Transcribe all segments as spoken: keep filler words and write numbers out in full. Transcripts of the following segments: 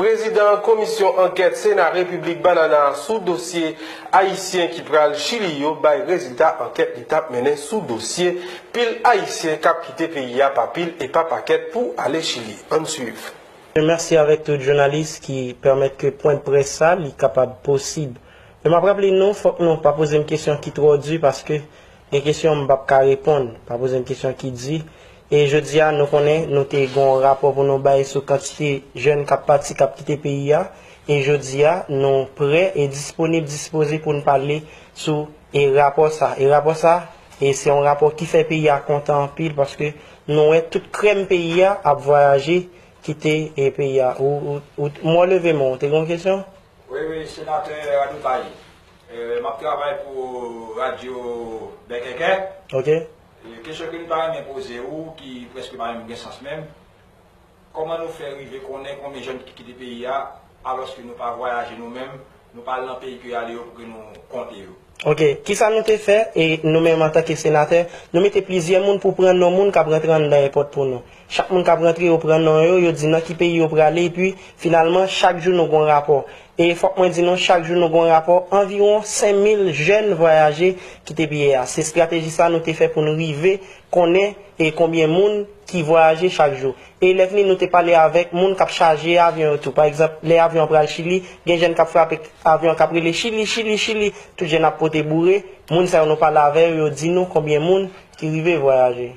Prezidan Komisyon Ankèt Sena Repiblik Banana sou dosye Ayisyen ki pral Chili yo bay rezilta ankèt li t ap mennen sou dosye pil Ayisyen k ap kite peyi a pa pil e pa pakèt pou ale Chili. Ann swiv. Mèsi avèk tout jounalis ki pèmèt ke pwen de près sa li kapab posib. E m ap raple nou, fòk nou pa poze m kesyon ki twò di, paske gen kesyon m p ap ka reponn. Pa poze m kesyon ki di. E jodi a, nou konnen nou te gen yon rapò pou nou bay sou kantite jèn k ap pati, k ap kite peyi a. E jodi a, nou prè e disponib, dispoze pou n pale sou, e, rapò sa. E rapò sa, e se yon rapò ki fè peyi a kontan anpil, paske nou wè tout krèm peyi a ap vwayaje kite, e, peyi a. Ou, ou, ou, m wè w leve men w. Ou te gen yon kesyon? Wi, wi, Senatè Radotay. E, m ap travay pou radyo Bèkèkè. Ok. E, kesyon ke m ta renmen poze ou, ki prèske pa menm gen sans menm, kòman nou fè rive konnen konbyen jèn ki kite peyi a, alòske nou pa vwayaje nou menm, nou pa al nan peyi ke y ale yo pou ke nou konte yo? Ok, kisa nou te fè, e nou menm antanke senatè, nou mete plizyè moun pou pran non moun k ap rantre anndan èpòt pou nou. Chak moun k ap rantre, yo pran non yo, yo di nan ki peyi yo prale, epi finalman, chak jou nou gon rapò. E fòk mwen di nou, chak jou nou gon rapò, anviwon senk mil jèn vwayaje kite peyi a. Se estrateji sa nou te fè pou n rive konnen e konbyen moun ki vwayaje chak jou. E lè vini, nou te pale avèk moun k ap chaje avyon yo tou. Pa egzanp, lè avyon an pral Chili, gen jèn k ap frape avyon an k ap rele Chili, Chili, Chili. Tout jèn ap pote boure. Moun sa yo nou pale avè yo, yo di nou konbyen moun ki rive vwayaje.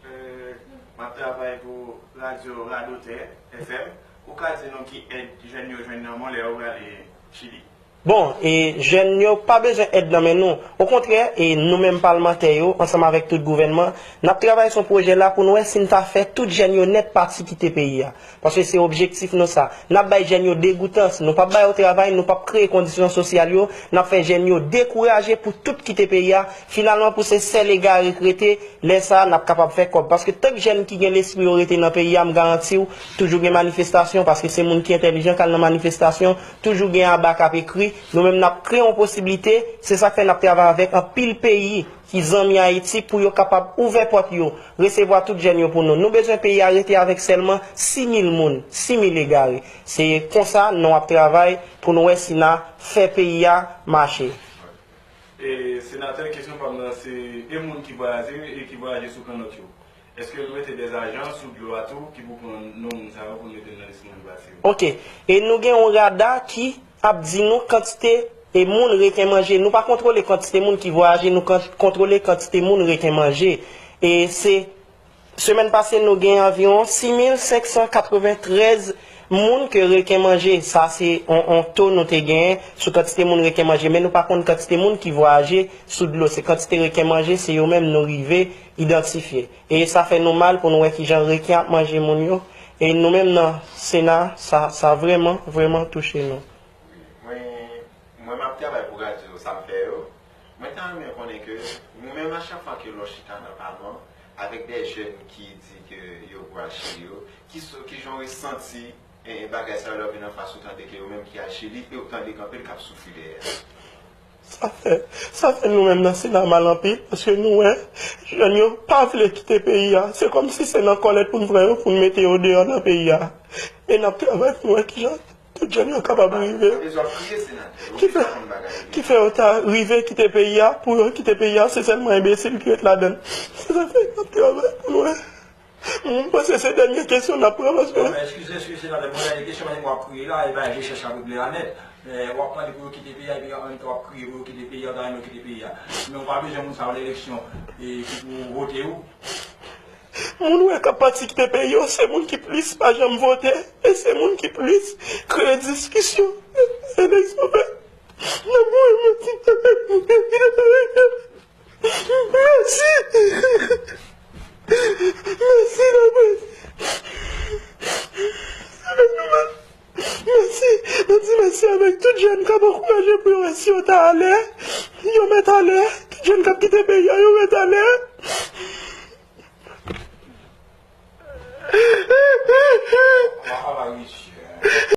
E, m ap travay pou radyo Radotè F M. Ou ka di nou ki èd jèn yo jwenn nan men w lè yo prale Chili? Bon, e jèn yo pa bezwen èd nan men nou. Okontrè, e nou menm palmantè yo, ansanm avèk tout gouvènman, n ap travay sou pwojè la pou n wè si n ta fè tout jèn yo nèt pati kite peyi a. Paske se objektif nou sa. N ap bay jèn yo degoutans, nou p ap ba yo travay, nou p ap kreye kondisyon sosyal yo, n ap fè jèn yo dekouraje pou tout kite peyi a. Finalman, pou se sèl egare k rete, lè sa a, n ap kapab fè kòb. Paske tank jèn ki gen lespri yo rete nan peyi a, m garanti w, toujou gen manifestasyon, paske se moun ki entèlijan k al nan manifestasyon, toujou gen aba k ap ekri. Nou menm, n ap kreye yon posiblite, se sa k fè n ap travay avèk anpil peyi ki zanmi Ayiti pou yo kapab ouvè pòt yo, resevwa tout jèn yo pou nou. Nou bezwen peyi a rete avèk sèlman sis mil moun, sis mil egare. Se konsa nou ap travay pou nou wè si n a fè peyi a mache. E, Senatè, kesyon pa m nan se, e moun ki vwayaje e ki vwayaje sou kannòt yo, èske nou mete dè ajan sou dlo a tou ki pou pran non moun sa yo pou n mete nan lis moun ki pase yo? Ok. E nou gen yon rada ki ap di nou kantite e moun reken manje. Nou pa kontwole kantite moun ki vwayaje, nou kan-, kontwole kantite moun reken manje. E se Semèn pase, nou gen anviwon sis mil senk san katreventrèz moun ke reken manje. Sa se on, on to nou te genyen sou kantite moun reken manje. Men nou pa konn kantite moun ki vwayaje sou dlo. Se kantite reken manje, se yo menm nou rive idantifye. E sa fè nou mal pou nou wè kijan reken ap manje moun yo. E nou menm nan Sena, sa, sa vrèman, vrèman touche nou. Mwen, mwen m ap travay pou radyo Sa m fè yo. Mwen ta renmen konnen ke nou menm a chak fwa ke lò chita nan palman avèk de jèn ki di ke yo pral Chili yo, ki so, ki jan w resanti, e, e bagay sa yo lè w vin anfas ou tande ke yo menm ki al Chili e w tande gen anpil k ap soufri dèyè a? Sa fè, sa fè nou menm nan Sena mal anpil, paske nou wè jèn yo pa vle kite peyi a. Se kòmsi se nan kòlèt pou n pran yo, pou n mete yo deyò nan peyi a. E n ap travay pou n wè kijan tout jèn yo kapab rive. Ki fè, ki fè yo ta rive kite peyi a, pou yo kite peyi a, se sèlman enbesil ki ret ladan l. Se sa fè n ap travay pou n wè. M panse se dènye kesyon n ap pran, paske... Non, men eskize, eskize, senatè, mwen gade kesyon, mwen w ap kriye la, e pa rechèch avèk Leanèt. Men w ap mande pou yo kite peyi a, epi an menm tan w ap kriye pou yo kite peyi a, w ta renmen yo kite peyi a. Men w pa bezwen moun sa yo nan eleksyon, e, ki pou vote w. Moun ou wè k ap pati kite peyi yo, se moun ki plis pa janm vote, e se moun ki plis kreye diskisyon. Eleksyon fèt. N ap voye manti nan tèt moun yo ki nan peyi a. Mèsi. Mèsi, laprès. Sa fè nou mal. Mèsi. N ap di mèsi avèk tout jèn k ap ankouraje pou yo wè si yo ta alè. Yo mèt alè. Tout jèn k ap kite peyi a, yo mèt alè.